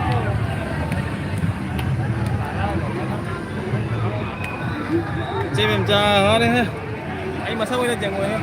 ꯆꯦ ꯕꯦꯝꯆꯥ ꯋꯥꯔꯦꯍꯦ꯫ ꯑꯩ ꯃꯁꯛ ꯑꯣꯏꯅ ꯌꯦꯡꯉꯣꯏꯍꯦ꯫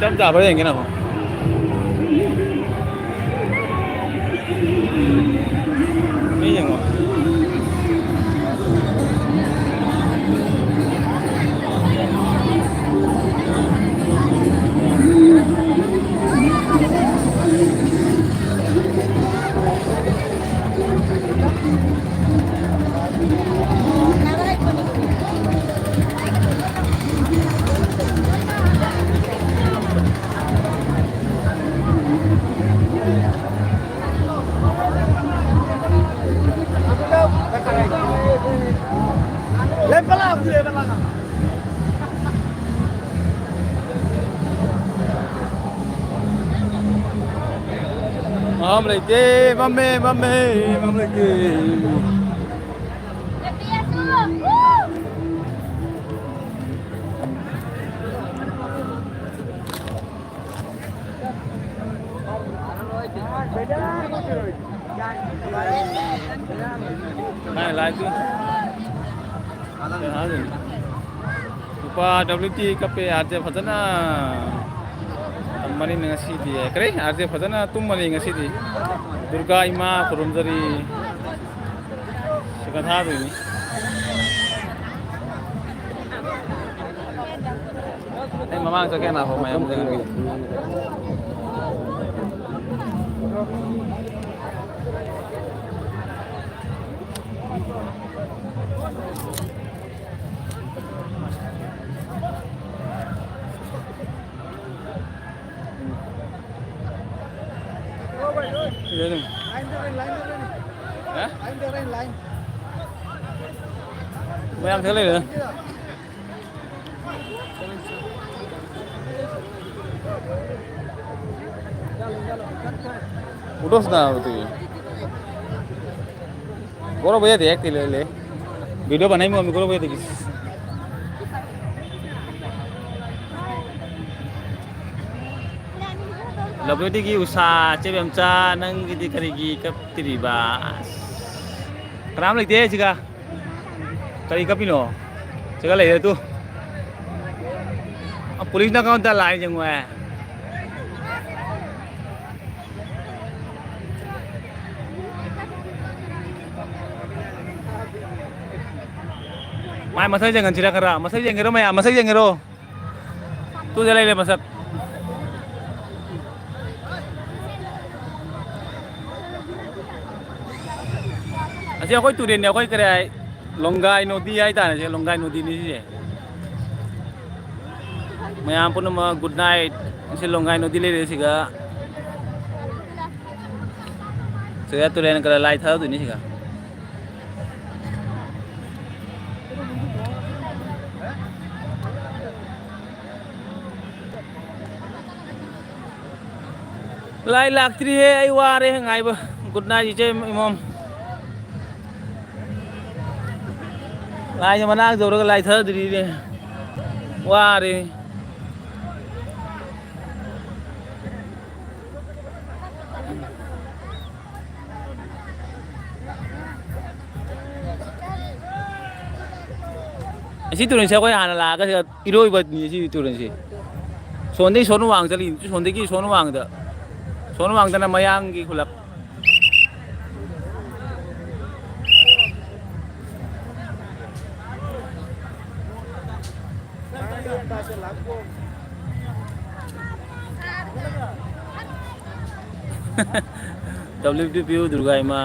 ꯇꯞ ꯇꯥꯕ꯭ꯔꯥ ꯌꯦꯡꯒꯦ ꯅꯪ꯫ ꯃꯤ ꯌꯦꯡꯉꯣ꯫ ꯃꯝ ꯂꯩꯇꯦ, ꯃꯝꯃꯦ, ꯃꯝꯃꯦ, ꯃꯝ ꯂꯩꯇꯦ꯫ ꯀꯥꯏ ꯂꯥꯛꯇꯣꯏꯅꯣ? ꯄꯥ ꯗꯕ꯭ꯂꯤꯎ ꯇꯤ ꯀꯞꯄꯦ, ꯑꯥꯔ ꯖꯦ ꯐꯖꯅ ꯇꯝꯕꯅꯤꯅ ꯉꯁꯤꯗꯤ, ꯀꯔꯤ? ꯑꯥꯔ ꯖꯦ ꯐꯖꯅ ꯇꯨꯝꯃꯅꯤ ꯉꯁꯤꯗꯤ꯫ ꯗꯨꯔꯒꯥ ꯏꯃꯥ ꯈꯨꯔꯨꯝꯖꯔꯤ꯫ ꯁꯤꯀ ꯊꯥꯗꯣꯏꯅꯤ꯫ ꯑꯩ ꯃꯃꯥꯡ ꯆꯠꯀꯦ ꯅꯥꯀꯣ ꯃꯌꯥꯝ ꯆꯪꯍꯟꯒꯦ꯫ ꯍꯥ? ꯃꯌꯥꯝ ꯊꯦꯡ ꯂꯩꯔꯦ꯫ उठोस ना होती। गौरव भैया देख ले ले। वीडियो बनाई मैं गौरव भैया देखिस। ꯂꯕꯦꯗꯤꯒꯤ ꯎꯁꯥ, ꯆꯦꯕꯦꯝꯆꯥ, ꯅꯪꯒꯤꯗꯤ ꯀꯔꯤꯒꯤ ꯀꯞꯇ꯭ꯔꯤꯕ? ꯑꯁ, ꯀꯅꯥꯝ ꯂꯩꯇꯦ ꯁꯤꯒ꯫ ꯀꯔꯤ ꯀꯞꯄꯤꯅꯣ? ꯁꯤꯒ ꯂꯩꯔꯦ ꯇꯨ꯫ ꯑ, ꯄꯨꯂꯤꯁꯅ ꯀꯔꯝꯇ ꯂꯥꯛꯑꯦ ꯌꯦꯡꯉꯣ꯫ ꯃꯥꯏ ꯃꯁꯛ ꯌꯦꯡꯍꯟꯁꯤꯔ ꯈꯔ? ꯃꯁꯛ ꯌꯦꯡꯒꯦꯔꯣ ꯃꯌꯥꯝ? ꯃꯁꯛ ꯌꯦꯡꯒꯦꯔꯣ? ꯇꯨꯗ ꯂꯩꯔꯦ ꯃꯁꯛ꯫ ꯑꯁꯤ ꯑꯩꯈꯣꯏ ꯇꯨꯔꯦꯟꯅꯦ, ꯑꯩꯈꯣꯏ ꯀꯔꯤ ꯍꯥꯏ? ꯂꯣꯡꯒꯥꯏ ꯅꯣꯗꯤ ꯍꯥꯏꯇꯥꯔꯦ, ꯁꯤ ꯂꯣꯡꯒꯥꯏ ꯅꯣꯗꯤꯅꯤ ꯁꯤꯁꯦ꯫ ꯃꯌꯥꯝ ꯄꯨꯝꯅꯃꯛ good night꯫ ꯁꯤ ꯂꯣꯡꯒꯥꯏ ꯅꯣꯗꯤ ꯂꯩꯔꯦ ꯁꯤꯒ꯫ ꯁꯤꯒ ꯇꯨꯔꯦꯟ ꯈꯔ ꯂꯥꯏ ꯊꯥꯗꯣꯏꯅꯤ ꯁꯤꯒ꯫ ꯂꯥꯏ ꯂꯥꯛꯇ꯭ꯔꯤꯍꯦ, ꯑꯩ ꯋꯥꯔꯦ ꯉꯥꯏꯕ꯫ Good night ꯏꯆꯦ ꯏꯃꯣꯝ꯫ ꯂꯥꯏꯁꯦ ꯃꯅꯥꯛ ꯌꯧꯔꯒ ꯂꯥꯏ ꯊꯥꯗ꯭ꯔꯤꯅꯦ꯫ ꯋꯥꯔꯦ꯫ ꯑꯁꯤ ꯇꯨꯔꯦꯟꯁꯦ ꯑꯩꯈꯣꯏ ꯍꯥꯟꯅ ꯂꯥꯛꯑꯒ ꯁꯤꯗ ꯏꯔꯣꯏꯕꯅꯤ ꯁꯤ ꯇꯨꯔꯦꯟꯁꯤ꯫ ꯁꯣꯟꯗꯒꯤ ꯁꯣꯟ ꯋꯥꯡ ꯆꯠꯂꯤ, ꯁꯣꯟꯗꯒꯤ ꯁꯣꯟ ꯋꯥꯡꯗ, ꯁꯣꯟ ꯋꯥꯡꯗꯅ ꯃꯌꯥꯡꯒꯤ ꯈꯨꯂꯛ꯫ W T P U Durga ꯏꯃꯥ꯫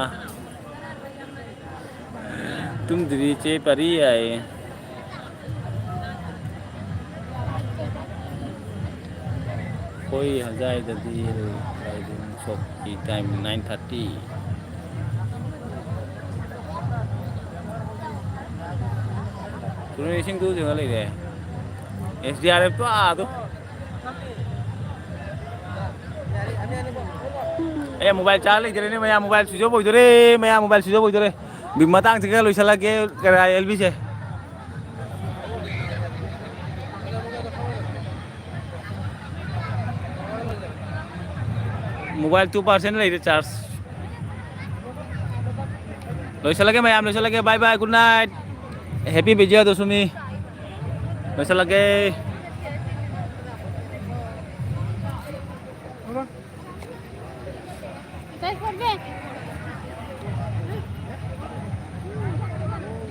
ꯇꯨꯝꯗ꯭ꯔꯤ ꯆꯦ ꯄꯥꯔꯤ ꯍꯥꯏꯌꯦ꯫ ꯑꯩꯈꯣꯏ ꯍꯖꯥꯏꯗꯗꯤ ꯁꯣꯞꯀꯤ ꯇꯥꯏꯝ nine thirty꯫ ꯇꯨꯔꯦꯜ ꯏꯁꯤꯡ ꯇꯨ ꯆꯤꯡꯉ ꯂꯩꯔꯦ꯫ S D R F ꯇꯣ ꯑꯥꯗꯣ꯫ ꯑꯦ, mobile charge ꯂꯩꯇ꯭ꯔꯦꯅꯦ, ꯃꯌꯥꯝ mobile switch off ꯑꯣꯏꯗꯣꯔꯦ, ꯃꯌꯥꯝ mobile switch off ꯑꯣꯏꯗꯣꯔꯦ꯫ ꯕꯤ-, ꯃꯇꯥꯡꯁꯤꯒ ꯂꯣꯏꯁꯤꯜꯂꯒꯦ, ꯀꯔꯥꯏ L B ꯁꯦ꯫ Mobile two percent ꯂꯩꯔꯦ charge꯫ ꯂꯣꯏꯁꯤꯜꯂꯒꯦ ꯃꯌꯥꯝ, ꯂꯣꯏꯁꯤꯜꯂꯒꯦ꯫ Bye bye, good night, happy ꯕꯤꯖꯌꯗꯁꯃꯤ꯫ ꯂꯣꯏꯁꯤꯜꯂꯒꯦ꯫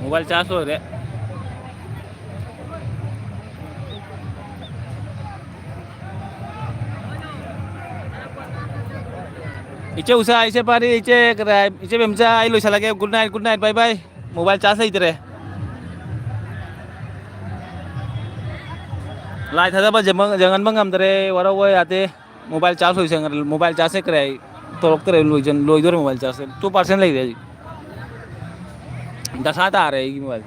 Mobile charge ꯂꯣꯏꯔꯦ꯫ ꯏꯆꯦ ꯎꯁꯥ, ꯏꯆꯦ ꯄꯥꯔꯤ, ꯏꯆꯦ ꯀꯗꯥꯏ, ꯏꯆꯦ ꯕꯦꯝꯆꯥ, ꯑꯩ ꯂꯣꯏꯁꯤꯜꯂꯒꯦ꯫ Good night, good night, bye bye꯫ Mobile charge ꯂꯩꯇ꯭ꯔꯦ꯫ ꯂꯥꯏ ꯊꯥꯗꯕ ꯖꯦꯃ-, ꯖꯪꯍꯟꯕ ꯉꯝꯗ꯭ꯔꯦ, ꯋꯥꯔꯧꯕ ꯌꯥꯗꯦ꯫ Mobile charge ꯂꯣꯏꯁꯟꯈ꯭ꯔꯦ, mobile charge ꯆꯠꯈ꯭ꯔꯦ ꯑꯩ꯫ ꯇꯧꯔꯛꯇ꯭ꯔꯦ, ꯂꯣꯏꯖꯟ-, ꯂꯣꯏꯗꯣꯔꯦ mobile charge꯫ Two percent ꯂꯩꯔꯦ ꯍꯧꯖꯤꯛ꯫ ꯗꯁꯥ ꯇꯥꯔꯦ ꯑꯩꯒꯤ mobile꯫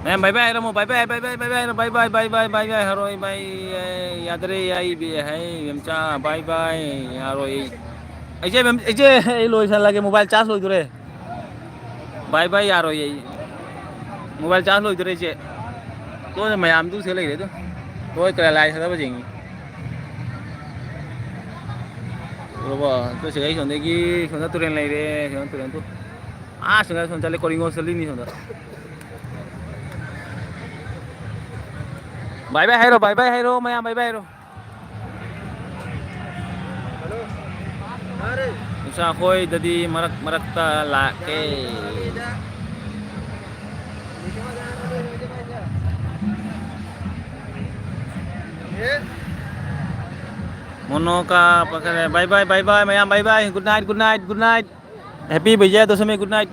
ꯃꯌꯥꯝ bye bye ꯍꯥꯏꯔꯝꯃꯣ, bye bye, bye bye, bye bye ꯍꯥꯏꯔꯣ, bye bye, bye bye, bye bye ꯍꯥꯏꯔꯣ, bye bye, ꯑꯦ, ꯌꯥꯗ꯭ꯔꯦ, ꯑꯩ ꯕꯦ-, ꯍꯩ, ꯕꯦꯝꯆꯥ, bye bye ꯍꯥꯏꯔꯣ, ꯑꯩ, ꯏꯆꯦ ꯕꯦꯝ-, ꯏꯆꯦ, ꯑꯩ ꯂꯣꯏꯁꯜꯂꯒꯦ, mobile charge ꯂꯣꯏꯗꯣꯔꯦ꯫ Bye bye ꯌꯥꯔꯣꯏꯌꯦ ꯑꯩ꯫ Mobile charge ꯂꯣꯏꯗꯣꯔꯦ ꯏꯆꯦ꯫ ꯂꯣꯏꯅ ꯃꯌꯥꯝꯗꯨ ꯁꯤꯗ ꯂꯩꯔꯦ ꯑꯗꯨ꯫ ꯂꯣꯏ ꯀꯔꯥꯏ ꯂꯥꯏ ꯊꯥꯗꯕ ꯌꯦꯡꯉꯤ꯫ ꯎꯔꯕꯣ? ꯇꯨ ꯁꯤꯗ ꯑꯩ ꯁꯣꯝꯗꯒꯤ ꯁꯣꯝꯗ ꯇꯨꯔꯦꯜ ꯂꯩꯔꯦ꯫ ꯁꯣꯝꯗ ꯇꯨꯔꯦꯜ ꯇꯨ꯫ ꯑꯥ ꯁꯣꯝꯗ ꯁꯣꯝ ꯆꯠꯂꯦ, ꯀꯣꯂꯤꯡꯒꯣ ꯆꯠꯂꯤꯅꯤ ꯁꯣꯝꯗ꯫ ꯕꯥꯏ ꯕꯥꯏ ꯍꯥꯏꯔꯣ, ꯕꯥꯏ ꯕꯥꯏ ꯍꯥꯏꯔꯣ, ꯃꯌꯥꯝ ꯕꯥꯏ ꯕꯥꯏ ꯍꯥꯏꯔꯣ꯫ ꯅꯨꯡꯁꯥ ꯈꯣꯏꯗꯗꯤ ꯃꯔꯛ ꯃꯔꯛꯇ ꯂꯥꯛꯀꯦ꯫ ꯃꯣꯅꯣꯀꯥ ꯄꯥꯈꯠꯂꯦ꯫ ꯕꯥꯏ ꯕꯥꯏ, ꯕꯥꯏ ꯕꯥꯏ, ꯃꯌꯥꯝ ꯕꯥꯏ ꯕꯥꯏ꯫ Good night, good night, good night꯫ Happy Bijay ꯗꯁꯃꯤ, good night꯫